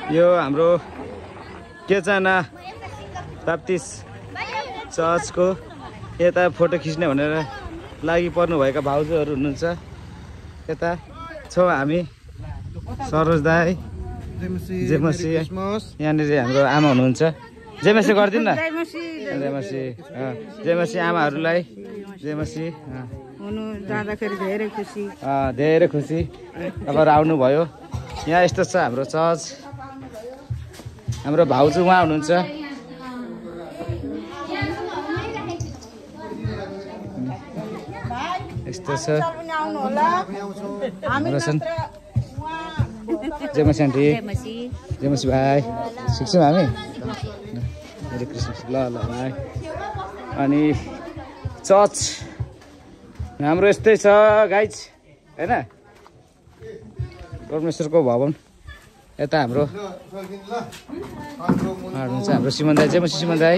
यो हाम्रो केचाना बाप्टिस्ट चर्चको यता फोटो खिच्ने भनेर लागि पर्नुभएका भाउजूहरू हुनुहुन्छ। यता छौँ हामी सरोज दाई जेमसी यहाँनिर हाम्रो आमा हुनुहुन्छ। जेमसी गरिदिनु न जेमसी आमाहरूलाई जेमसी हुनु जाँदाखेरि धेरै खुसी अब आउनुभयो। यहाँ यस्तो छ हाम्रो चर्च। हाम्रो भाउजू उहाँ हुनुहुन्छ। यस्तो छ जेमसी आन्टी जेमसी भाइ सिक्छौँ हामी। मेरी क्रिसमस ल ल भाइ। अनि चर्च हाम्रो यस्तै छ गाइज होइन। परमेश्वरको भवन यता हाम्रो हुनुहुन्छ हाम्रो सिमन दाई जेमसी सिमन दाई।